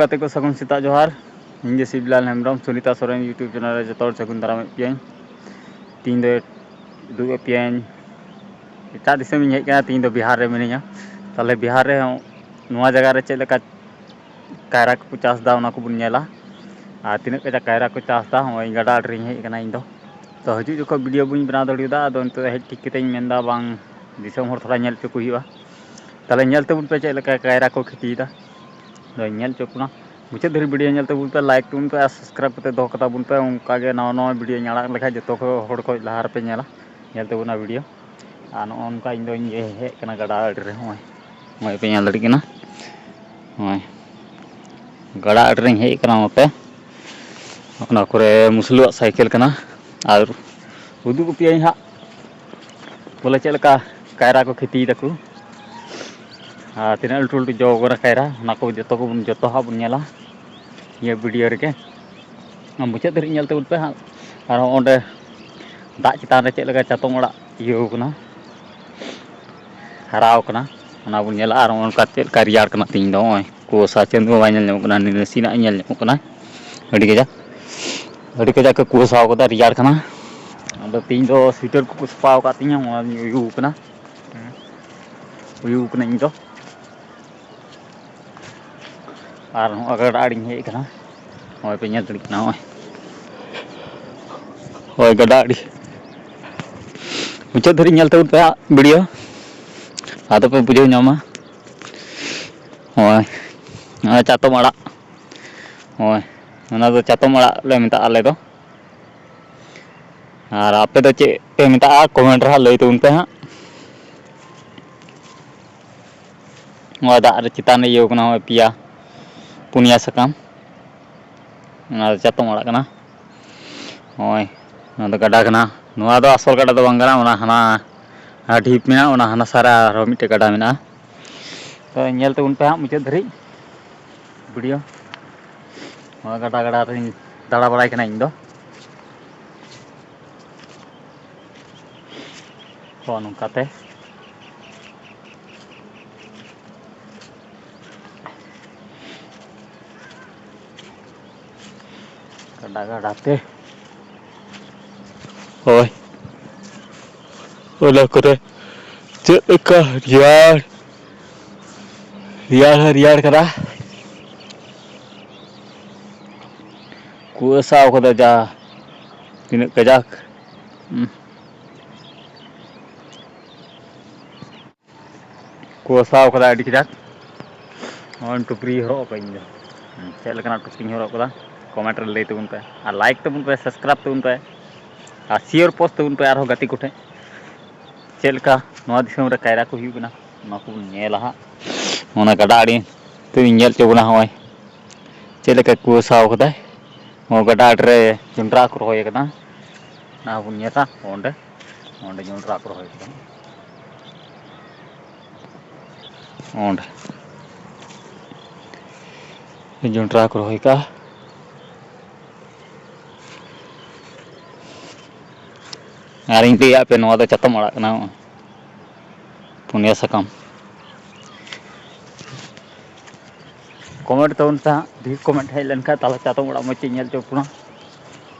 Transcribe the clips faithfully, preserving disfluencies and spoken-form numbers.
ᱜᱟᱛᱮ ᱠᱚ, ᱥᱟᱹᱜᱩᱱ ᱥᱮᱛᱟᱜ ᱡᱚᱦᱟᱨ᱾ ᱤᱧ ᱜᱮ ᱥᱤᱵᱞᱟᱞ ᱦᱮᱢᱵᱨᱚᱢ, ᱥᱩᱱᱤᱛᱟ ᱥᱚᱨᱮᱱ YouTube ᱪᱮᱱᱮᱞ ᱨᱮ ᱡᱚᱛᱚ ᱦᱚᱲ ᱥᱟᱹᱜᱩᱱ ᱫᱟᱨᱟᱢᱮᱫ ᱯᱮᱭᱟᱹᱧ᱾ ᱛᱤᱦᱤᱧ ᱫᱚ ᱩᱫᱩᱜ ᱮᱫ ᱯᱮᱭᱟᱹᱧ, ᱮᱴᱟᱜ ᱫᱤᱥᱚᱢ ᱤᱧ ᱦᱮᱡ ᱟᱠᱟᱱᱟ᱾ ᱛᱤᱦᱤᱧ ᱫᱚ ᱵᱤᱦᱟᱨ ᱨᱮ ᱢᱤᱱᱟᱹᱧᱟ᱾ ᱛᱟᱦᱚᱞᱮ ᱵᱤᱦᱟᱨ ᱨᱮ ᱱᱚᱣᱟ ᱡᱟᱭᱜᱟ ᱨᱮ ᱪᱮᱫ ᱞᱮᱠᱟ ᱠᱟᱭᱨᱟ ᱠᱚᱠᱚ ᱪᱟᱥ ᱮᱫᱟ, ᱚᱱᱟ ᱠᱚᱵᱚᱱ ᱧᱮᱞᱟ᱾ ᱟᱨ ᱛᱤᱱᱟᱹᱜ ᱠᱟᱡᱟᱠ ᱠᱟᱭᱨᱟ ᱠᱚ ᱪᱟᱥ ᱮᱫᱟ, ᱱᱚᱜᱼᱚᱭ ᱜᱟᱰᱟ ᱟᱲᱮ ᱨᱮᱧ ᱦᱮᱡ ᱟᱠᱟᱱᱟ ᱤᱧ ᱫᱚ᱾ ᱛᱚ ᱦᱤᱡᱩᱜ ᱡᱚᱠᱷᱚᱱ ᱵᱷᱤᱰᱤᱭᱳ ᱵᱟᱹᱧ ᱵᱮᱱᱟᱣ ᱫᱟᱲᱮᱭᱟᱫᱟ, ᱟᱫᱚ ᱱᱤᱛᱚᱜ ᱦᱮᱡ ᱴᱷᱤᱠ ᱠᱟᱛᱮᱧ ᱢᱮᱱᱫᱟ ᱵᱟᱝ, ᱫᱤᱥᱚᱢ ᱦᱚᱲ ᱛᱷᱚᱲᱟ ᱧᱮᱞ ᱦᱚᱪᱚ ᱠᱚ ᱦᱩᱭᱩᱜᱼᱟ᱾ ᱛᱟᱦᱚᱞᱮ ᱧᱮᱞ ᱛᱟᱵᱚᱱ ᱯᱮ ᱪᱮᱫ ᱞᱮᱠᱟ ᱠᱟᱭᱨᱟ ᱠᱚ ᱠᱷᱮᱛᱤᱭᱮᱫᱟ᱾ ᱟᱫᱚᱧ ᱧᱮᱞ ᱦᱚᱪᱚ ᱠᱚ ᱠᱟᱱᱟ᱾ ᱢᱩᱪᱟᱹᱫ ᱫᱷᱟᱹᱨᱤᱡ ᱵᱷᱤᱰᱤᱭᱳ ᱧᱮᱞ ᱛᱟᱵᱚᱱ ᱯᱮ, ᱞᱟᱭᱤᱠ ᱛᱟᱵᱚᱱ ᱯᱮ ᱟᱨ ᱥᱟᱵᱥᱠᱨᱟᱭᱤᱵ ᱠᱟᱛᱮ ᱫᱚᱦᱚ ᱠᱟᱛᱟ ᱵᱚᱱ ᱯᱮ᱾ ᱚᱱᱠᱟ ᱜᱮ ᱱᱟᱣᱟ ᱱᱟᱣᱟ ᱵᱷᱤᱰᱤᱭᱳᱧ ᱟᱲᱟᱜ ᱞᱮᱠᱷᱟᱡ ᱡᱚᱛᱚ ᱠᱷᱚᱱ ᱦᱚᱲ ᱠᱷᱚᱱ ᱞᱟᱦᱟ ᱨᱮᱯᱮ ᱧᱮᱞᱟ, ᱧᱮᱞ ᱛᱟᱵᱚᱱᱟ ᱵᱷᱤᱰᱤᱭᱳ᱾ ᱟᱨ ᱱᱚᱜᱼᱚ ᱱᱚᱝᱠᱟ ᱤᱧ ᱫᱚᱧ ᱦᱮᱡ ᱟᱠᱟᱱᱟ ᱜᱟᱰᱟ ᱟᱲᱮ ᱨᱮ᱾ ᱱᱚᱜᱼᱚᱭ, ᱱᱚᱜᱼᱚᱭ ᱯᱮ ᱧᱮᱞ ᱫᱟᱲᱮᱭᱟᱜ ᱠᱟᱱᱟ, ᱱᱚᱜᱼᱚᱭ ᱜᱟᱰᱟ ᱟᱲᱮ ᱨᱮᱧ ᱦᱮᱡ ᱟᱠᱟᱱᱟ᱾ ᱱᱚᱛᱮ ᱚᱱᱟ ᱠᱚᱨᱮ ᱢᱩᱥᱞᱟᱹᱣᱟᱜ ᱥᱟᱭᱠᱮᱞ ᱠᱟᱱᱟ᱾ ᱟᱨ ᱩᱫᱩᱜ ᱟᱯᱮᱭᱟᱹᱧ ᱦᱟᱸᱜ ᱵᱚᱞᱮ ᱪᱮᱫ ᱞᱮᱠᱟ ᱠᱟᱭᱨᱟ ᱠᱚ ᱠᱷᱮᱛᱤᱭ ᱫᱟᱠᱚ᱾ ᱟᱨ ᱛᱤᱱᱟᱹᱜ ᱞᱟᱹᱴᱩ ᱞᱟᱹᱴᱩ ᱡᱚ ᱠᱟᱱᱟ ᱠᱟᱭᱨᱟ, ᱚᱱᱟ ᱠᱚ ᱡᱚᱛᱚ ᱠᱚᱵᱚᱱ, ᱡᱚᱛᱚ ᱦᱟᱸᱜ ᱵᱚᱱ ᱧᱮᱞᱟ ᱱᱤᱭᱟᱹ ᱵᱷᱤᱰᱤᱭᱳ ᱨᱮᱜᱮ᱾ ᱢᱩᱪᱟᱹᱫ ᱫᱷᱟᱹᱨᱤᱡ ᱧᱮᱞ ᱛᱟᱵᱚᱱ ᱯᱮ ᱦᱟᱸᱜ᱾ ᱟᱨ ᱚᱸᱰᱮ ᱫᱟᱜ ᱪᱮᱛᱟᱱ ᱨᱮ ᱪᱮᱫ ᱞᱮᱠᱟ ᱪᱟᱛᱚᱢ ᱟᱲᱟᱜ ᱤᱭᱟᱹᱣ ᱠᱟᱱᱟ, ᱦᱟᱨᱟᱣ ᱠᱟᱱᱟ, ᱚᱱᱟ ᱵᱚᱱ ᱧᱮᱞᱟ᱾ ᱟᱨ ᱚᱱᱠᱟ ᱪᱮᱫ ᱞᱮᱠᱟ ᱨᱮᱭᱟᱲ ᱠᱟᱱᱟ ᱛᱮᱦᱮᱧ ᱫᱚ, ᱱᱚᱜᱼᱚᱭ ᱠᱩᱣᱟᱹᱥᱟ, ᱪᱟᱸᱫᱚ ᱵᱟᱭ ᱧᱮᱞ ᱧᱟᱢᱚᱜ ᱠᱟᱱᱟ, ᱱᱟᱥᱮᱱᱟᱜ ᱧᱮᱞ ᱧᱟᱢᱚᱜ ᱠᱟᱱᱟ᱾ ᱟᱹᱰᱤ ᱠᱟᱡᱟᱠ, ᱟᱹᱰᱤ ᱠᱟᱡᱟᱠ ᱠᱚ ᱠᱩᱣᱟᱹᱥᱟᱣ ᱠᱟᱫᱟ, ᱨᱮᱭᱟᱲ ᱠᱟᱱᱟ᱾ ᱟᱫᱚ ᱛᱮᱦᱮᱧ ᱫᱚ ᱥᱩᱭᱮᱴᱟᱨ ᱠᱚᱠᱚ ᱥᱟᱯᱷᱟᱣ ᱟᱠᱟᱫ ᱛᱤᱧᱟᱹ, ᱚᱱᱟ ᱩᱭᱩ ᱠᱟᱱᱟ, ᱩᱭᱩ ᱠᱟᱹᱱᱟᱹᱧ ᱤᱧ ᱫᱚ᱾ ᱟᱨ ᱱᱚᱜᱼᱚᱭ ᱜᱟᱰᱟ ᱟᱲᱮᱧ ᱦᱮᱡ ᱟᱠᱟᱱᱟ, ᱱᱚᱜᱼᱚᱭ ᱯᱮ ᱧᱮᱞ ᱫᱟᱲᱮᱭᱟᱜ ᱠᱟᱱᱟ, ᱱᱚᱜᱼᱚᱭ, ᱱᱚᱜᱼᱚᱭ ᱜᱟᱰᱟ ᱟᱲᱮ᱾ ᱢᱩᱪᱟᱹᱫ ᱫᱷᱟᱹᱨᱤᱡ ᱧᱮᱞ ᱛᱟᱵᱚᱱ ᱯᱮ ᱦᱟᱸᱜ ᱵᱷᱤᱰᱤᱭᱳ᱾ ᱟᱫᱚ ᱯᱮ ᱵᱩᱡᱷᱟᱹᱣ ᱧᱟᱢᱟ᱾ ᱱᱚᱜᱼᱚᱭ, ᱱᱚᱜᱼᱚᱭ ᱪᱟᱛᱚᱢ ᱟᱲᱟᱜ, ᱱᱚᱜᱼᱚᱭ ᱚᱱᱟ ᱫᱚ ᱪᱟᱛᱚᱢ ᱟᱲᱟᱜ ᱞᱮ ᱢᱮᱛᱟᱜᱼᱟ ᱟᱞᱮ ᱫᱚ᱾ ᱟᱨ ᱟᱯᱮ ᱫᱚ ᱪᱮᱫ ᱯᱮ ᱢᱮᱛᱟᱜᱼᱟ, ᱠᱚᱢᱮᱱᱴ ᱨᱮ ᱦᱟᱸᱜ ᱞᱟᱹᱭ ᱛᱟᱵᱚᱱ ᱯᱮ ᱦᱟᱸᱜ᱾ ᱱᱚᱣᱟ ᱫᱟᱜ ᱨᱮ ᱪᱮᱛᱟᱱ ᱨᱮ ᱤᱭᱟᱹ ᱠᱟᱱᱟ, ᱱᱚᱜᱼᱚᱭ ᱯᱮᱭᱟ ᱯᱩᱱᱭᱟ ᱥᱟᱠᱟᱢ, ᱚᱱᱟ ᱫᱚ ᱪᱟᱛᱚᱢ ᱟᱲᱟᱜ ᱠᱟᱱᱟ᱾ ᱱᱚᱜᱼᱚᱭ ᱱᱚᱣᱟ ᱫᱚ ᱜᱟᱰᱟ ᱠᱟᱱᱟ, ᱱᱚᱣᱟ ᱫᱚ ᱟᱥᱚᱞ ᱜᱟᱰᱟ ᱫᱚ ᱵᱟᱝ ᱠᱟᱱᱟ, ᱚᱱᱟ ᱦᱟᱱᱟ ᱰᱷᱤᱯ ᱢᱮᱱᱟᱜᱼᱟ, ᱚᱱᱟ ᱦᱟᱱᱟ ᱥᱟᱨᱟ ᱟᱨᱦᱚᱸ ᱢᱤᱫᱴᱮᱡ ᱜᱟᱰᱟ ᱢᱮᱱᱟᱜᱼᱟ᱾ ᱛᱚ ᱧᱮᱞ ᱛᱟᱵᱚᱱ ᱯᱮ ᱦᱟᱸᱜ ᱢᱩᱪᱟᱹᱫ ᱫᱷᱟᱹᱨᱤᱡ ᱵᱷᱤᱰᱤᱭᱳ᱾ ᱱᱚᱣᱟ ᱜᱟᱰᱟ, ᱜᱟᱰᱟ ᱨᱤᱧ ᱫᱟᱬᱟ ᱵᱟᱲᱟᱭ ᱠᱟᱱᱟ ᱤᱧ ᱫᱚ᱾ ᱦᱚᱸ, ᱱᱚᱝᱠᱟᱛᱮ᱾ ᱜᱟᱰᱟ ᱛᱮ᱾ ᱦᱳᱭ᱾ ᱚᱱᱟ ᱠᱚᱨᱮ ᱪᱮᱫ ᱞᱮᱠᱟ ᱨᱮᱭᱟᱲ, ᱨᱮᱭᱟᱲ ᱦᱚᱸ ᱨᱮᱭᱟᱲ ᱠᱟᱱᱟ᱾ ᱠᱩᱣᱟᱹᱥᱟᱣ ᱠᱟᱫᱟ ᱡᱟ, ᱛᱤᱱᱟᱹᱜ ᱠᱟᱡᱟᱠ᱾ ᱦᱩᱸ᱾ ᱠᱩᱣᱟᱹᱥᱟᱣ ᱠᱟᱫᱟ ᱟᱹᱰᱤ ᱠᱟᱡᱟᱠ᱾ ᱱᱚᱜᱼᱚᱭ ᱴᱩᱯᱨᱤ ᱦᱚᱨᱚᱜ ᱟᱠᱟᱫ ᱤᱧ ᱫᱚ᱾ ᱦᱩᱸ, ᱪᱮᱫ ᱞᱮᱠᱟᱱᱟᱜ ᱴᱩᱯᱨᱤᱧ ᱦᱚᱨᱚᱜ ᱠᱟᱫᱟ, comment ᱨᱮ ᱞᱟᱹᱭ ᱛᱟᱵᱚᱱ ᱯᱮ, ᱟᱨ like ᱛᱟᱵᱚᱱ ᱯᱮ, subscribe ᱛᱟᱵᱚᱱ ᱯᱮ, ᱟᱨ share post ᱛᱟᱵᱚᱱ ᱯᱮ ᱟᱨᱦᱚᱸ ᱜᱟᱛᱮ ᱠᱚᱴᱷᱮᱱ᱾ ᱪᱮᱫ ᱞᱮᱠᱟ ᱱᱚᱣᱟ ᱫᱤᱥᱚᱢ ᱨᱮ ᱠᱟᱭᱨᱟ ᱠᱚ ᱦᱩᱭᱩᱜ ᱠᱟᱱᱟ, ᱚᱱᱟ ᱠᱚᱵᱚᱱ ᱧᱮᱞᱟ ᱦᱟᱸᱜ᱾ ᱚᱱᱟ ᱜᱟᱰᱟ ᱟᱲᱮ ᱛᱮᱧ ᱧᱮᱞ ᱦᱚᱪᱚ ᱵᱚᱱᱟ᱾ ᱦᱚᱸᱜᱼᱚᱭ ᱪᱮᱫ ᱞᱮᱠᱟ ᱠᱩᱣᱟᱹᱥᱟᱣ ᱠᱟᱫᱟᱭ᱾ ᱦᱚᱸ, ᱜᱟᱰᱟ ᱟᱲᱮ ᱨᱮ ᱡᱚᱱᱰᱨᱟ ᱠᱚ ᱨᱚᱦᱚᱭ ᱠᱟᱫᱟ, ᱚᱱᱟ ᱦᱚᱸᱵᱚᱱ ᱧᱮᱞᱟ᱾ ᱚᱸᱰᱮ, ᱚᱸᱰᱮ ᱡᱚᱱᱰᱨᱟ ᱠᱚ ᱨᱚᱦᱚᱭ ᱠᱟᱫᱟ᱾ ᱚᱸᱰᱮ ᱡᱚᱱᱰᱨᱟ ᱠᱚ ᱨᱚᱦᱚᱭ ᱠᱟᱜᱼᱟ᱾ ᱟᱨᱤᱧ ᱞᱟᱹᱭᱟᱫ ᱯᱮ, ᱱᱚᱣᱟ ᱫᱚ ᱪᱟᱛᱚᱢ ᱟᱲᱟᱜ ᱠᱟᱱᱟ, ᱯᱩᱱᱭᱟ ᱥᱟᱠᱟᱢ᱾ comment ᱛᱟᱵᱚᱱ ᱯᱮ ᱦᱟᱸᱜ, ᱰᱷᱮᱨ comment ᱦᱮᱡ ᱞᱮᱱᱠᱷᱟᱱ ᱛᱟᱦᱚᱞᱮ ᱪᱟᱛᱚᱢ ᱟᱲᱟᱜ ᱢᱚᱡᱽ ᱛᱮ ᱧᱮᱞ ᱦᱚᱪᱚ ᱵᱚᱱᱟ᱾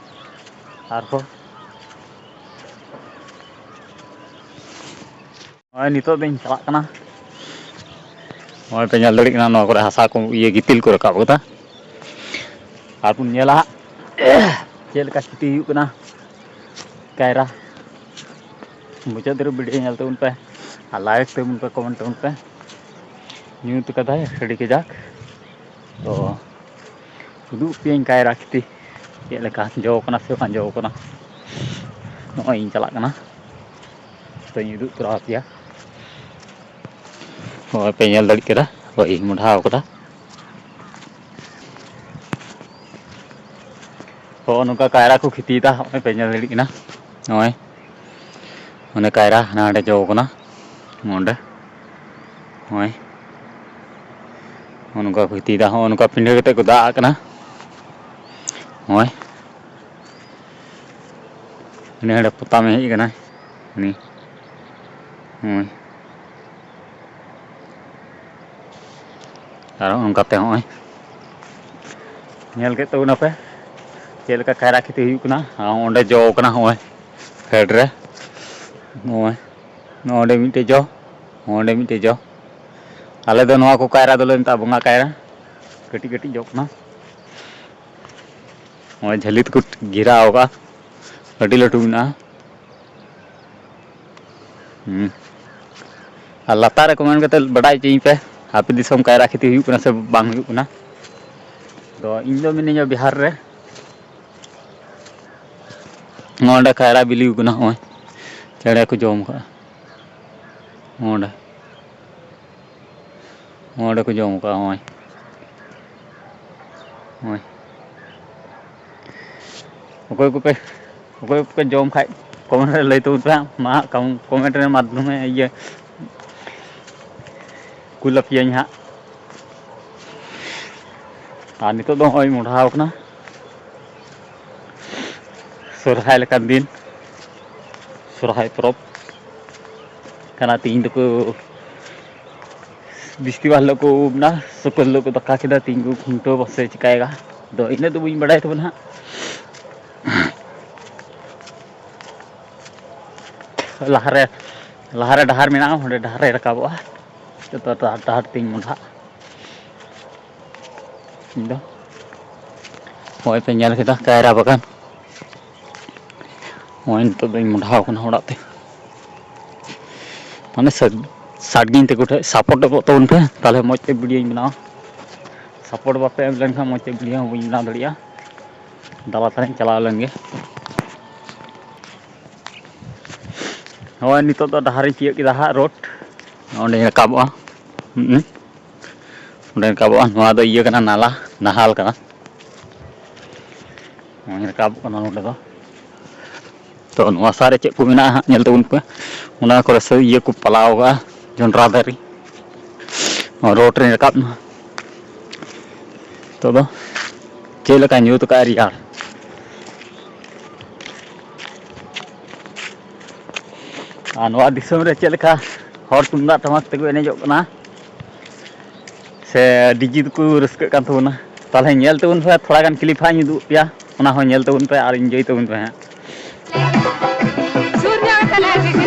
ᱟᱨᱦᱚᱸ ᱱᱚᱜᱼᱚᱭ ᱱᱤᱛᱚᱜ ᱫᱚᱧ ᱪᱟᱞᱟᱜ ᱠᱟᱱᱟ᱾ ᱱᱚᱜᱼᱚᱭ ᱯᱮ ᱧᱮᱞ ᱫᱟᱲᱮᱭᱟᱜ ᱠᱟᱱᱟ, ᱱᱚᱣᱟ ᱠᱚᱨᱮ ᱦᱟᱥᱟ ᱠᱚ, ᱤᱭᱟᱹ, ᱜᱤᱛᱤᱞ ᱠᱚ ᱨᱟᱠᱟᱵ ᱠᱟᱫᱟ᱾ ᱟᱨ ᱵᱚᱱ ᱧᱮᱞᱟ ᱦᱟᱸᱜ, ᱪᱮᱫ ᱞᱮᱠᱟ ᱠᱷᱮᱛᱤ ᱦᱩᱭᱩᱜ ᱠᱟᱱᱟ ᱠᱟᱭᱨᱟ᱾ ᱢᱩᱪᱟᱹᱫ ᱫᱷᱟᱹᱨᱤᱡ video ᱧᱮᱞ ᱛᱟᱵᱚᱱ ᱯᱮ, ᱟᱨ like ᱛᱟᱵᱚᱱ ᱯᱮ, comment ᱛᱟᱵᱚᱱ ᱯᱮ᱾ ᱧᱩᱛ ᱠᱟᱫᱟᱭ ᱟᱹᱰᱤ ᱠᱟᱡᱟᱠ᱾ ᱛᱚ, ᱩᱫᱩᱜ ᱯᱮᱭᱟᱹᱧ ᱠᱟᱭᱨᱟ ᱠᱷᱮᱛᱤ ᱪᱮᱫ ᱞᱮᱠᱟ ᱡᱚ ᱠᱟᱱᱟ ᱥᱮ ᱵᱟᱝ ᱡᱚ ᱠᱟᱱᱟ᱾ ᱱᱚᱜᱼᱚᱭ ᱤᱧ ᱪᱟᱞᱟᱜ ᱠᱟᱱᱟ, ᱛᱚᱧ ᱩᱫᱩᱜ ᱛᱚᱨᱟ ᱟᱯᱮᱭᱟ᱾ ᱱᱚᱜᱼᱚᱭ ᱯᱮ ᱧᱮᱞ ᱫᱟᱲᱮᱭᱟᱜ ᱠᱟᱱᱟ, ᱦᱳᱭ, ᱤᱧ ᱢᱚᱰᱷᱟᱣ ᱠᱟᱫᱟ᱾ ᱦᱚᱸᱜᱼᱚ ᱱᱚᱝᱠᱟ ᱠᱟᱭᱨᱟ ᱠᱚ ᱠᱷᱮᱛᱤᱭᱮᱫᱟ, ᱦᱚᱸᱜᱼᱚᱭ ᱯᱮ ᱧᱮᱞ ᱫᱟᱲᱮᱭᱟᱜ ᱠᱟᱱᱟ᱾ ᱱᱚᱜᱼᱚᱭ ᱚᱱᱮ ᱠᱟᱭᱨᱟ ᱦᱟᱱᱟ ᱦᱟᱸᱰᱮ ᱡᱚ ᱠᱟᱱᱟ ᱱᱚᱸᱰᱮ᱾ ᱦᱳᱭ, ᱦᱚᱸᱜᱼᱚ ᱱᱚᱝᱠᱟ ᱠᱚ ᱠᱷᱮᱛᱤᱭᱮᱫᱟ, ᱦᱚᱸᱜᱼᱚ ᱱᱚᱝᱠᱟ ᱯᱤᱸᱰᱷᱟᱹ ᱠᱟᱛᱮ ᱠᱚ ᱫᱟᱜ ᱟᱜ ᱠᱟᱱᱟ᱾ ᱦᱳᱭ, ᱩᱱᱤ ᱦᱟᱸᱰᱮ ᱯᱚᱛᱟᱢᱮ ᱦᱮᱡ ᱟᱠᱟᱱᱟᱭ, ᱩᱱᱤ᱾ ᱦᱳᱭ, ᱟᱨ ᱚᱱᱠᱟᱛᱮ ᱦᱚᱸᱜᱼᱚᱭ ᱧᱮᱞ ᱠᱮᱫ ᱛᱟᱵᱚᱱᱟᱯᱮ᱾ ᱪᱮᱫ ᱞᱮᱠᱟ ᱠᱟᱭᱨᱟ ᱠᱷᱮᱛᱤ ᱦᱩᱭᱩᱜ ᱠᱟᱱᱟ᱾ ᱟᱨ ᱚᱸᱰᱮ ᱡᱚ ᱠᱟᱱᱟ, ᱱᱚᱜᱼᱚᱭ ᱯᱷᱮᱰ ᱨᱮ, ᱱᱚᱜᱼᱚᱭ ᱱᱚᱸᱰᱮ ᱢᱤᱫᱴᱮᱡ ᱡᱚ, ᱱᱚᱸᱰᱮ ᱢᱤᱫᱴᱮᱡ ᱡᱚ᱾ ᱟᱞᱮ ᱫᱚ ᱱᱚᱣᱟ ᱠᱚ ᱠᱟᱭᱨᱟ ᱫᱚᱞᱮ ᱢᱮᱛᱟᱜᱼᱟ ᱵᱚᱸᱜᱟ ᱠᱟᱭᱨᱟ᱾ ᱠᱟᱹᱴᱤᱡ ᱠᱟᱹᱴᱤᱡ ᱡᱚᱜ ᱠᱟᱱᱟ᱾ ᱱᱚᱜᱼᱚᱭ ᱡᱷᱟᱹᱞᱤ ᱛᱮᱠᱚ ᱜᱷᱮᱨᱟᱣ ᱟᱠᱟᱫᱼᱟ, ᱟᱹᱰᱤ ᱞᱟᱹᱴᱩ ᱢᱮᱱᱟᱜᱼᱟ᱾ ᱦᱩᱸ᱾ ᱟᱨ ᱞᱟᱛᱟᱨ ᱨᱮ ᱠᱚᱢᱮᱱᱴ ᱠᱟᱛᱮ ᱵᱟᱰᱟᱭ ᱦᱚᱪᱚᱧ ᱯᱮ, ᱟᱯᱮ ᱫᱤᱥᱚᱢ ᱠᱟᱭᱨᱟ ᱠᱷᱮᱛᱤ ᱦᱩᱭᱩᱜ ᱠᱟᱱᱟ ᱥᱮ ᱵᱟᱝ ᱦᱩᱭᱩᱜ ᱠᱟᱱᱟ᱾ ᱛᱚ ᱤᱧ ᱫᱚ ᱢᱤᱱᱟᱹᱧᱟ ᱵᱤᱦᱟᱨ ᱨᱮ᱾ ᱱᱚᱰᱮ ᱠᱟᱭᱨᱟ ᱵᱤᱞᱤ ᱠᱟᱱᱟ, ᱱᱚᱜᱼᱚᱭ ᱪᱮᱬᱮ ᱠᱚ ᱡᱚᱢ ᱠᱟᱜᱼᱟ᱾ ᱱᱚᱰᱮ, ᱱᱚᱰᱮ ᱠᱚ ᱡᱚᱢ ᱠᱟᱜᱼᱟ, ᱱᱚᱜᱼᱚᱭ, ᱱᱚᱜᱼᱚᱭ᱾ ᱚᱠᱚᱭ ᱠᱚᱯᱮ, ᱚᱠᱚᱭ ᱠᱚᱯᱮ ᱡᱚᱢ ᱠᱷᱟᱡ ᱠᱚᱢᱮᱱᱴ ᱨᱮ ᱞᱟᱹᱭ ᱛᱟᱵᱚᱱ ᱯᱮ ᱦᱟᱸᱜ᱾ ᱢᱟ ᱦᱟᱸᱜ ᱠᱚᱢᱮᱱᱴ ᱨᱮ ᱢᱟᱫᱽᱫᱷᱚᱢᱮ ᱤᱭᱟᱹ ᱠᱩᱞ ᱟᱯᱮᱭᱟᱹᱧ ᱦᱟᱸᱜ᱾ ᱟᱨ ᱱᱤᱛᱚᱜ ᱫᱚ ᱱᱚᱜᱼᱚᱭ ᱢᱚᱰᱷᱟᱣ ᱠᱟᱱᱟ᱾ ᱥᱚᱨᱦᱟᱭ ᱞᱮᱠᱟᱱ ᱫᱤᱱ, ᱥᱚᱨᱦᱟᱭ ᱯᱚᱨᱚᱵᱽ ᱠᱟᱱᱟ᱾ ᱛᱤᱦᱤᱧ ᱫᱚᱠᱚ, ᱵᱤᱥᱛᱤᱵᱟᱨ ᱦᱤᱞᱳᱜ ᱠᱚ ᱩᱢ ᱮᱱᱟ, ᱥᱩᱠᱟᱹᱨ ᱦᱤᱞᱳᱜ ᱠᱚ ᱫᱟᱠᱟ ᱠᱮᱫᱟ, ᱛᱤᱦᱤᱧ ᱠᱚ ᱠᱷᱩᱱᱴᱟᱹᱣ ᱯᱟᱥᱮ ᱪᱤᱠᱟᱭᱮᱫᱟ᱾ ᱟᱫᱚ ᱤᱱᱟᱹᱜ ᱫᱚ ᱵᱟᱹᱧ ᱵᱟᱲᱟᱭ ᱛᱟᱵᱚᱱᱟ ᱦᱟᱸᱜ᱾ ᱞᱟᱦᱟᱨᱮ, ᱞᱟᱦᱟᱨᱮ ᱰᱟᱦᱟᱨ ᱢᱮᱱᱟᱜᱼᱟ, ᱚᱸᱰᱮ ᱰᱟᱦᱟᱨ ᱨᱮ ᱨᱟᱠᱟᱵᱚᱜᱼᱟ᱾ ᱡᱚᱛᱚ ᱰᱟᱦᱟᱨ, ᱰᱟᱦᱟᱨ ᱛᱤᱧ ᱢᱚᱰᱷᱟᱜ᱾ ᱤᱧ ᱫᱚ ᱱᱚᱜᱼᱚᱭ ᱯᱮ ᱧᱮᱞ ᱠᱮᱫᱟ ᱠᱟᱭᱨᱟ ᱵᱟᱜᱟᱱ᱾ ᱱᱚᱜᱼᱚᱭ ᱱᱤᱛᱚᱜ ᱫᱚᱧ ᱢᱚᱰᱷᱟᱣ ᱠᱟᱱᱟ ᱚᱲᱟᱜ ᱛᱮ᱾ ᱢᱟᱱᱮ ᱥᱟᱰ-, ᱥᱟᱰᱜᱤᱧ ᱛᱟᱠᱚ ᱴᱷᱮᱱ ᱥᱟᱯᱳᱨᱴ ᱮᱢᱚᱜ ᱛᱟᱵᱚᱱ ᱯᱮ, ᱛᱟᱦᱚᱞᱮ ᱢᱚᱡᱽ ᱛᱮ ᱵᱷᱤᱰᱤᱭᱳᱧ ᱵᱮᱱᱟᱣᱟ᱾ ᱥᱟᱯᱳᱨᱴ ᱵᱟᱯᱮ ᱮᱢ ᱞᱮᱱᱠᱷᱟᱱ ᱢᱚᱡᱽ ᱛᱮ ᱵᱷᱤᱰᱤᱭᱳ ᱦᱚᱸ ᱵᱟᱹᱧ ᱵᱮᱱᱟᱣ ᱫᱟᱲᱮᱭᱟᱜᱼᱟ᱾ ᱫᱟᱞᱟ ᱛᱟᱦᱞᱮᱧ ᱪᱟᱞᱟᱣ ᱞᱮᱱ ᱜᱮ᱾ ᱱᱚᱜᱼᱚᱭ ᱱᱤᱛᱚᱜ ᱫᱚ ᱰᱟᱦᱟᱨᱤᱧ ᱛᱤᱭᱳᱜ ᱠᱮᱫᱟ ᱦᱟᱸᱜ, ᱨᱳᱰ᱾ ᱚᱸᱰᱮᱧ ᱨᱟᱠᱟᱵᱚᱜᱼᱟ᱾ ᱦᱩᱸ᱾ ᱚᱸᱰᱮ ᱨᱟᱠᱟᱵᱚᱜᱼᱟ᱾ ᱱᱚᱣᱟ ᱫᱚ ᱤᱭᱟᱹ ᱠᱟᱱᱟ, ᱱᱟᱞᱟ, ᱱᱟᱦᱟᱞ ᱠᱟᱱᱟ᱾ ᱱᱚᱜᱼᱚᱭ ᱨᱟᱠᱟᱵᱚᱜ ᱠᱟᱱᱟ ᱱᱚᱸᱰᱮ ᱫᱚ᱾ ᱛᱚ, ᱱᱚᱣᱟ ᱥᱟᱨ ᱨᱮ ᱪᱮᱫ ᱠᱚ ᱢᱮᱱᱟᱜᱼᱟ ᱦᱟᱸᱜ, ᱧᱮᱞ ᱛᱟᱵᱚᱱ ᱯᱮ᱾ ᱚᱱᱟ ᱠᱚᱨᱮ ᱥᱮ ᱤᱭᱟᱹ ᱠᱚ ᱯᱟᱞᱟᱣ ᱠᱟᱜᱼᱟ, ᱡᱚᱱᱰᱨᱟ ᱫᱟᱨᱮ᱾ ᱱᱚᱣᱟ ᱨᱳᱰ ᱨᱮᱧ ᱨᱟᱠᱟᱵ ᱮᱱᱟ᱾ ᱱᱤᱛᱚᱜ ᱫᱚ ᱪᱮᱫ ᱞᱮᱠᱟ ᱧᱩᱛ ᱠᱟᱜᱼᱟ, ᱨᱮᱭᱟᱲ᱾ ᱟᱨ ᱱᱚᱣᱟ ᱫᱤᱥᱚᱢ ᱨᱮ ᱪᱮᱫ ᱞᱮᱠᱟ ᱦᱚᱲ ᱛᱩᱢᱫᱟᱜ ᱴᱟᱢᱟᱠ ᱛᱮᱠᱚ ᱮᱱᱮᱡᱚᱜ ᱠᱟᱱᱟ, ᱥᱮ ᱰᱤᱡᱮ ᱛᱮᱠᱚ ᱨᱟᱹᱥᱠᱟᱹᱜ ᱠᱟᱱ ᱛᱟᱵᱚᱱᱟ᱾ ᱛᱟᱦᱚᱞᱮ ᱧᱮᱞ ᱛᱟᱵᱚᱱ ᱯᱮ, ᱛᱷᱚᱲᱟ ᱜᱟᱱ ᱠᱞᱤᱯ ᱦᱟᱸᱜ ᱤᱧ ᱩᱫᱩᱜ ᱯᱮᱭᱟ᱾ ᱚᱱᱟ ᱦᱚᱸ ᱧᱮᱞ ᱛᱟᱵᱚᱱ ᱯᱮ ᱟᱨ enjoy ᱛᱟᱵᱚᱱ ᱯᱮ ᱦᱟᱸᱜ᱾ ᱥᱩᱨ ᱧᱚᱜ ᱟᱠᱟᱱᱟ ᱟᱹᱰᱤ ᱜᱮ᱾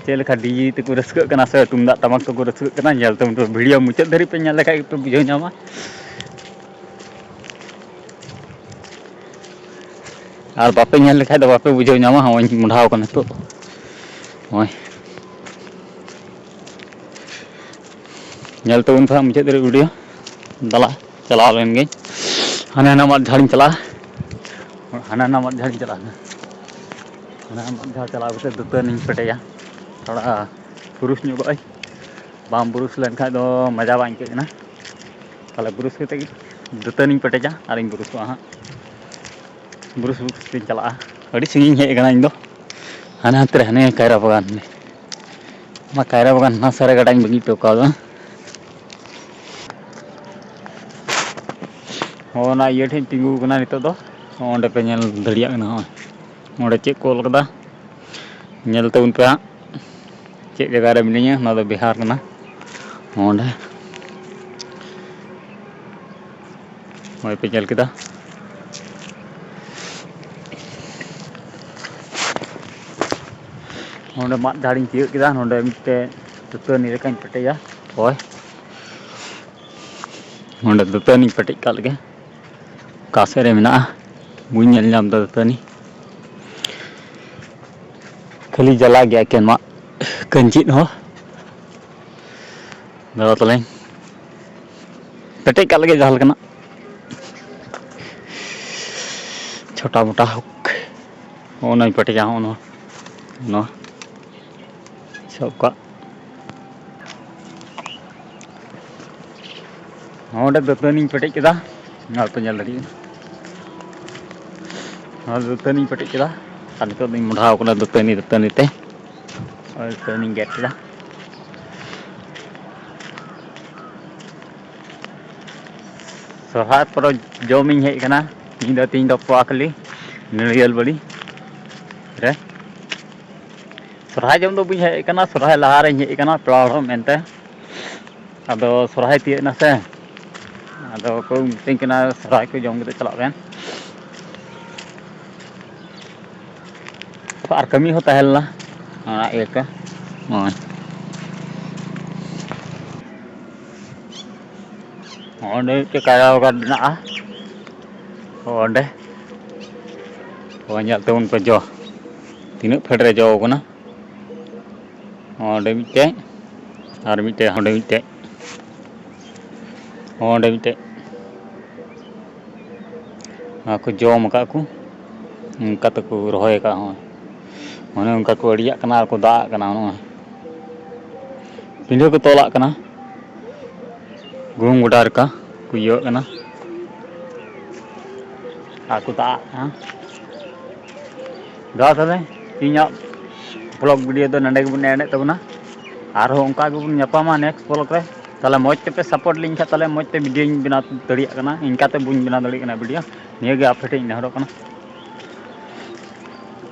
ᱪᱮᱫ ᱞᱮᱠᱟ ᱰᱤᱡᱮ ᱛᱮᱠᱚ ᱨᱟᱹᱥᱠᱟᱹᱜ ᱠᱟᱱᱟ ᱥᱮ ᱛᱩᱢᱫᱟᱜ ᱴᱟᱢᱟᱠ ᱛᱮᱠᱚ ᱨᱟᱹᱥᱠᱟᱹᱜ ᱠᱟᱱᱟ, ᱧᱮᱞ ᱛᱟᱵᱚᱱ ᱯᱮ, ᱵᱷᱤᱰᱤᱭᱳ ᱢᱩᱪᱟᱹᱫ ᱫᱷᱟᱹᱨᱤᱡ ᱯᱮ ᱧᱮᱞ ᱞᱮᱠᱷᱟᱡ ᱜᱮᱯᱮ ᱵᱩᱡᱷᱟᱹᱣ ᱧᱟᱢᱟ᱾ ᱟᱨ ᱵᱟᱯᱮ ᱧᱮᱞ ᱞᱮᱠᱷᱟᱡ ᱫᱚ ᱵᱟᱯᱮ ᱵᱩᱡᱷᱟᱹᱣ ᱧᱟᱢᱟ᱾ ᱦᱚᱸᱜᱼᱚᱭ ᱢᱚᱰᱷᱟᱣ ᱠᱟᱱᱟ ᱱᱤᱛᱚᱜ᱾ ᱦᱚᱸᱜᱼᱚᱭ ᱧᱮᱞ ᱛᱟᱵᱚᱱ ᱯᱮ ᱦᱟᱸᱜ ᱢᱩᱪᱟᱹᱫ ᱫᱷᱟᱹᱨᱤᱡ ᱵᱷᱤᱰᱤᱭᱳ᱾ ᱫᱟᱞᱟ, ᱪᱟᱞᱟᱣ ᱞᱮᱱ ᱜᱮᱧ᱾ ᱦᱟᱱᱮ ᱦᱟᱱᱟ ᱢᱟᱫ ᱡᱷᱟᱲᱤᱧ ᱪᱟᱞᱟᱜᱼᱟ᱾ ᱦᱟᱱᱮ ᱦᱟᱱᱟ ᱢᱟᱫ ᱡᱷᱟᱲᱤᱧ ᱪᱟᱞᱟᱜᱼᱟ᱾ ᱦᱟᱱᱮ ᱦᱟᱱᱟ ᱢᱟᱫ ᱡᱷᱟᱲ ᱪᱟᱞᱟᱣ ᱠᱟᱛᱮ ᱫᱟᱹᱛᱟᱹᱱᱤᱧ ᱯᱮᱴᱮᱡᱟ᱾ ᱛᱷᱚᱲᱟ ᱵᱩᱨᱩᱥ ᱧᱚᱜᱚᱜ ᱟᱹᱧ᱾ ᱵᱟᱢ ᱵᱩᱨᱩᱥ ᱞᱮᱱᱠᱷᱟᱡ ᱫᱚ ᱢᱟᱡᱟ ᱵᱟᱝ ᱟᱹᱭᱠᱟᱹᱜ ᱠᱟᱱᱟ᱾ ᱛᱟᱦᱞᱮ ᱵᱩᱨᱩᱥ ᱠᱟᱛᱮ ᱜᱮ ᱫᱟᱹᱛᱟᱹᱱᱤᱧ ᱯᱮᱴᱮᱡᱟ ᱟᱨᱤᱧ ᱵᱩᱨᱩᱥᱚᱜᱼᱟ ᱦᱟᱸᱜ᱾ ᱵᱩᱨᱩᱥ ᱵᱩᱨᱩᱥ ᱛᱤᱧ ᱪᱟᱞᱟᱜᱼᱟ᱾ ᱟᱹᱰᱤ ᱥᱟᱺᱜᱤᱧ ᱦᱮᱡ ᱟᱠᱟᱱᱟ ᱤᱧ ᱫᱚ᱾ ᱦᱟᱱᱮ ᱦᱟᱱᱛᱮ ᱨᱮ ᱦᱟᱱᱮ ᱠᱟᱭᱨᱟ ᱵᱟᱜᱟᱱ ᱨᱮ᱾ ᱚᱱᱟ ᱠᱟᱭᱨᱟ ᱵᱟᱜᱟᱱ ᱦᱟᱱᱟ ᱥᱟᱨ ᱨᱮ ᱜᱟᱰᱟᱧ ᱵᱟᱹᱜᱤ ᱦᱚᱴᱚ ᱠᱟᱣᱫᱟ᱾ ᱦᱚᱸ, ᱚᱱᱟ ᱤᱭᱟᱹ ᱴᱷᱮᱱ ᱛᱤᱸᱜᱩ ᱟᱠᱟᱱᱟ ᱱᱤᱛᱚᱜ ᱫᱚ᱾ ᱚᱸᱰᱮ ᱯᱮ ᱧᱮᱞ ᱫᱟᱲᱮᱭᱟᱜ ᱠᱟᱱᱟ᱾ ᱦᱚᱸᱜᱼᱚᱭ ᱚᱸᱰᱮ ᱪᱮᱫ ᱠᱚ ᱚᱞ ᱠᱟᱫᱟ, ᱧᱮᱞ ᱛᱟᱵᱚᱱ ᱯᱮ ᱦᱟᱸᱜ᱾ ᱪᱮᱫ ᱡᱟᱭᱜᱟ ᱨᱮ ᱢᱤᱱᱟᱹᱧᱟ, ᱱᱚᱣᱟ ᱫᱚ ᱵᱤᱦᱟᱨ ᱠᱟᱱᱟ᱾ ᱚᱸᱰᱮ ᱱᱚᱜᱼᱚᱭ ᱯᱮ ᱧᱮᱞ ᱠᱮᱫᱟ᱾ ᱱᱚᱰᱮ ᱢᱟᱫ ᱡᱷᱟᱲᱤᱧ ᱛᱤᱭᱳᱜ ᱠᱮᱫᱟ᱾ ᱱᱚᱰᱮ ᱢᱤᱫᱴᱮᱡ ᱫᱟᱹᱛᱟᱹᱱᱤ ᱞᱮᱠᱟᱧ ᱯᱮᱴᱮᱡᱟ᱾ ᱦᱳᱭ, ᱱᱚᱰᱮ ᱫᱟᱹᱛᱟᱹᱱᱤᱧ ᱯᱮᱴᱮᱡ ᱠᱟᱜ ᱞᱮᱜᱮ᱾ ᱚᱠᱟ ᱥᱮᱫ ᱨᱮ ᱢᱮᱱᱟᱜᱼᱟ, ᱵᱟᱹᱧ ᱧᱮᱞ ᱧᱟᱢ ᱮᱫᱟ ᱫᱟᱹᱛᱟᱹᱱᱤ᱾ ᱠᱷᱟᱹᱞᱤ ᱡᱟᱞᱟ ᱜᱮᱭᱟ ᱮᱠᱮᱱ ᱢᱟᱫ ᱠᱟᱹᱧᱪᱤᱫ ᱦᱚᱸ᱾ ᱫᱟᱫᱟ ᱛᱟᱞᱮᱧ ᱯᱮᱴᱮᱡ ᱠᱟᱜ ᱞᱮᱜᱮ ᱡᱟᱦᱟᱸ ᱞᱮᱠᱟᱱᱟᱜ ᱪᱷᱳᱴᱟ ᱢᱳᱴᱟ ᱦᱳᱠ᱾ ᱦᱚᱸᱜᱼᱚ ᱱᱚᱣᱟᱧ ᱯᱮᱴᱮᱡᱟ, ᱦᱚᱸᱜᱼᱚ ᱱᱚᱣᱟ, ᱱᱚᱣᱟ ᱥᱟᱵ ᱠᱟᱜ᱾ ᱱᱚᱰᱮ ᱫᱟᱹᱛᱟᱹᱱᱤᱧ ᱯᱮᱴᱮᱡ ᱠᱮᱫᱟ, ᱱᱚᱣᱟ ᱯᱮ ᱧᱮᱞ ᱫᱟᱲᱮᱭᱟᱜᱼᱟ᱾ ᱱᱚᱣᱟ ᱫᱟᱹᱛᱟᱹᱱᱤᱧ ᱯᱮᱴᱮᱡ ᱠᱮᱫᱟ ᱟᱨ ᱱᱤᱛᱚᱜ ᱫᱚᱧ ᱢᱚᱰᱷᱟᱣ ᱠᱟᱱᱟ ᱫᱟᱹᱛᱟᱹᱱᱤ, ᱫᱟᱹᱛᱟᱹᱱᱤ ᱛᱮ᱾ ᱱᱚᱜᱼᱚᱭ ᱫᱟᱹᱛᱟᱹᱱᱤᱧ ᱜᱮᱫ ᱠᱮᱫᱟ᱾ ᱥᱚᱨᱦᱟᱭ ᱯᱚᱨᱚᱵᱽ ᱡᱚᱢᱤᱧ ᱦᱮᱡ ᱟᱠᱟᱱᱟ᱾ ᱤᱧ ᱫᱚ ᱛᱮᱦᱮᱧ ᱫᱚ ᱯᱚᱣᱟᱠᱷᱟᱹᱞᱤ ᱱᱟᱹᱲᱤᱭᱟᱹᱞ ᱵᱟᱹᱲᱤ ᱨᱮ᱾ ᱥᱚᱨᱦᱟᱭ ᱡᱚᱢ ᱫᱚ ᱵᱟᱹᱧ ᱦᱮᱡ ᱟᱠᱟᱱᱟ, ᱥᱚᱨᱦᱟᱭ ᱞᱟᱦᱟᱨᱮᱧ ᱦᱮᱡ ᱟᱠᱟᱱᱟ ᱯᱮᱲᱟ ᱦᱚᱲ ᱢᱮᱱᱛᱮ᱾ ᱟᱫᱚ ᱥᱚᱨᱦᱟᱭ ᱛᱤᱭᱟᱹᱜ ᱮᱱᱟ ᱥᱮ, ᱟᱫᱚ ᱠᱚ ᱢᱤᱛᱟᱹᱧ ᱠᱟᱱᱟ ᱥᱚᱨᱦᱟᱭ ᱠᱚ ᱡᱚᱢ ᱠᱟᱛᱮ ᱪᱟᱞᱟᱜ ᱵᱮᱱ᱾ ᱟᱨ ᱠᱟᱹᱢᱤ ᱦᱚᱸ ᱛᱟᱦᱮᱸ ᱞᱮᱱᱟ, ᱚᱱᱟ ᱤᱭᱟᱹᱛᱮ ᱱᱚᱜᱼᱚᱭ ᱚᱸᱰᱮ ᱢᱤᱫᱴᱮᱡ ᱠᱟᱭᱨᱟ ᱵᱟᱜᱟᱱ ᱢᱮᱱᱟᱜᱼᱟ᱾ ᱚᱸᱰᱮ ᱚ, ᱧᱮᱞ ᱛᱟᱵᱚᱱ ᱯᱮ ᱡᱚ, ᱛᱤᱱᱟᱹᱜ ᱯᱷᱮᱰ ᱨᱮ ᱡᱚ ᱠᱟᱱᱟ᱾ ᱚᱸᱰᱮ ᱢᱤᱫᱴᱮᱡ, ᱟᱨ ᱢᱤᱫᱴᱮᱡ ᱚᱸᱰᱮ ᱢᱤᱫᱴᱮᱡ, ᱚᱸᱰᱮ ᱢᱤᱫᱴᱮᱡ᱾ ᱚᱱᱟ ᱠᱚ ᱡᱚᱢ ᱟᱠᱟᱫ ᱠᱚ, ᱚᱱᱠᱟ ᱛᱮᱠᱚ ᱨᱚᱦᱚᱭ ᱟᱠᱟᱫ ᱦᱚᱸ᱾ ᱚᱱᱮ ᱚᱱᱠᱟ ᱠᱚ ᱟᱹᱲᱤᱭᱟᱜ ᱠᱟᱱᱟ ᱟᱨ ᱠᱚ ᱫᱟᱜ ᱟᱜ ᱠᱟᱱᱟ᱾ ᱱᱚᱜᱼᱚᱭ ᱯᱤᱸᱰᱟᱹ ᱠᱚ ᱛᱚᱞᱟᱜ ᱠᱟᱱᱟ, ᱜᱩᱦᱩᱢ ᱜᱚᱰᱟ ᱞᱮᱠᱟ ᱠᱚ ᱤᱭᱟᱹᱣᱟᱜ ᱠᱟᱱᱟ ᱟᱨ ᱠᱚ ᱫᱟᱜ ᱟᱜ ᱠᱟᱱᱟ᱾ ᱫᱟ ᱛᱟᱦᱞᱮ ᱤᱧᱟᱹᱜ ᱵᱞᱚᱜ ᱵᱷᱤᱰᱤᱭᱳ ᱫᱚ ᱱᱚᱸᱰᱮ ᱜᱮᱵᱚᱱ ᱮᱱᱰᱮᱫ ᱛᱟᱵᱚᱱᱟ᱾ ᱟᱨᱦᱚᱸ ᱚᱱᱠᱟ ᱜᱮᱵᱚᱱ ᱧᱟᱯᱟᱢᱟ ᱱᱮᱠᱥᱴ ᱵᱞᱚᱜ ᱨᱮ᱾ ᱛᱟᱦᱞᱮ ᱢᱚᱡᱽ ᱛᱮᱯᱮ ᱥᱟᱯᱳᱨᱴ ᱞᱤᱧ ᱠᱷᱟᱡ, ᱛᱟᱦᱞᱮ ᱢᱚᱡᱽ ᱛᱮ ᱵᱷᱤᱰᱤᱭᱳᱧ ᱵᱮᱱᱟᱣ ᱫᱟᱲᱮᱭᱟᱜ ᱠᱟᱱᱟ᱾ ᱤᱱᱠᱟᱛᱮ ᱵᱟᱹᱧ ᱵᱮᱱᱟᱣ ᱫᱟᱲᱮᱭᱟᱜ ᱠᱟᱱᱟ ᱵᱷᱤᱰᱤᱭᱳ᱾ ᱱᱤᱭᱟᱹ ᱜᱮ ᱟᱯᱮ ᱴᱷᱮᱱ ᱤᱧ ᱱᱮᱦᱚᱨᱚᱜ ᱠᱟᱱᱟ᱾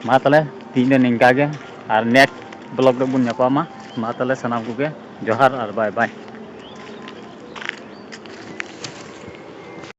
ᱢᱟ ᱛᱟᱦᱞᱮ ᱛᱤᱦᱤᱧ ᱫᱚ ᱱᱤᱝᱠᱟ ᱜᱮ, ᱟᱨ ᱱᱮᱠᱥᱴ ᱵᱞᱚᱜ ᱨᱮᱵᱚᱱ ᱧᱟᱯᱟᱢᱟ᱾ ᱢᱟ ᱛᱟᱦᱞᱮ ᱥᱟᱱᱟᱢ ᱠᱚᱜᱮ ᱡᱚᱦᱟᱨ ᱟᱨ ᱵᱟᱭ ᱵᱟᱭ᱾